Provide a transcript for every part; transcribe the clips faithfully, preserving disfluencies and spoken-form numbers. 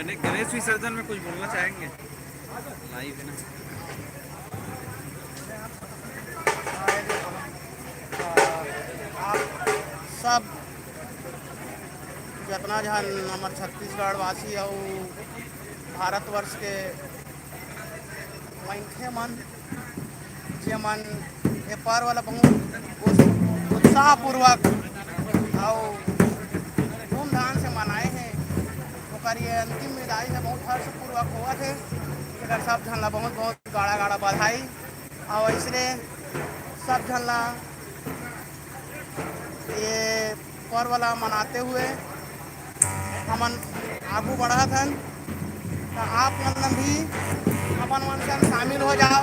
गणे-, गणेश विसर्जन में कुछ बोलना चाहेंगे? लाइव है ना। आप सब जतना झन हमर छत्तीसगढ़ वासी अउ भारतवर्ष के मनखे मन, जेमन ए पर्व ल बहुत उस-, उत्साहपूर्वक अउ धूमधाम से मनाए हे, ओकर ये अंतिम विदाई ह बहुत हर्षपूर्वक होवत हे। एकर सब झन ल बहुत बहुत गाड़ा गाड़ा बधाई। अउ अइसने सब झन ला ये पर्व ला मनाते हुए हमन आगू बढ़त हन, त आप मन भी अपन मन से शामिल हो जाओ,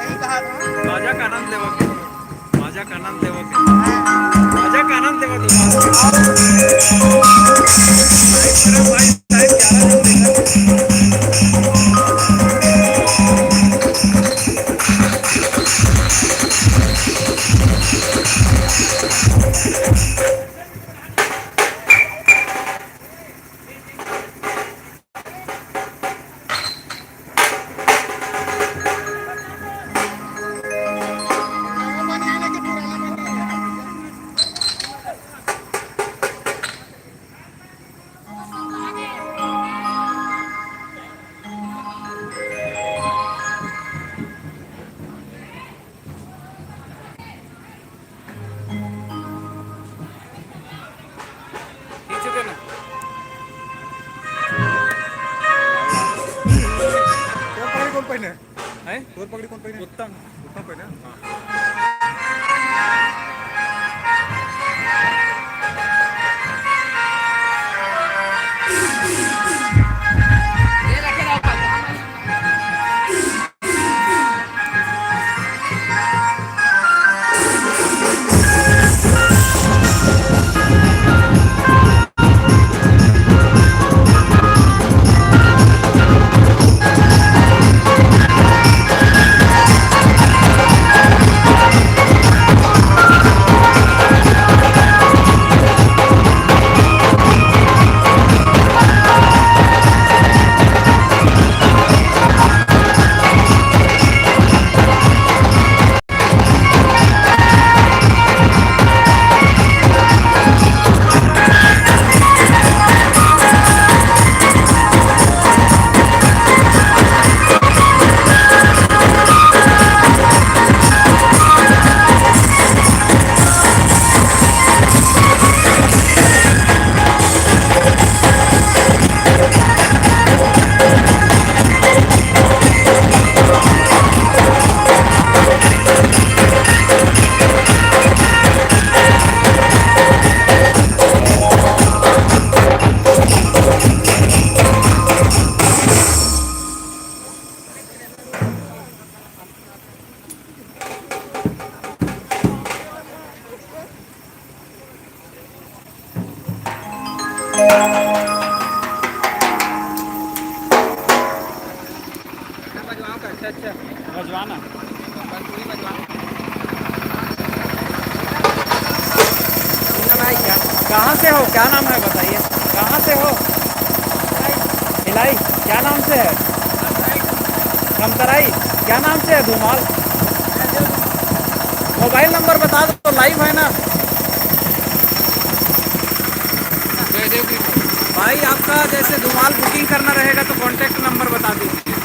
यही कहा था। बाजा का आनंद लेवा के, बाजा का आनंद लेवा के, बाजा का आनंद लेवा के। खींच के ना। तोर पकड़ी कौन पहने? हैं? तोर पकड़ी कौन पहने? उत्तम। उत्तम पहने? हाँ। बजवाओ का? अच्छा, अच्छा। बजवाना। बस पूरी बजवाओ। सुनना भाई क्या? कहाँ से हो? क्या नाम है बताइए? कहाँ से हो? भिलाई। क्या नाम से है? रमतराई। क्या नाम से है धूमाल? मोबाइल नंबर बता दो, लाइव है ना। जयदेव कृपा। भाई, आपका जैसे धुमाल बुकिंग करना रहेगा तो कॉन्टैक्ट नंबर बता दीजिए।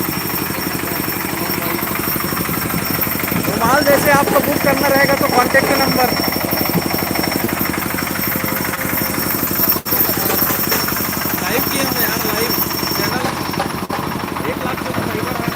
धुमाल जैसे आपको बुक करना रहेगा तो कॉन्टैक्ट नंबर। लाइव किए हम यार, लाइव चैनल एक लाख सब्सक्राइबर है।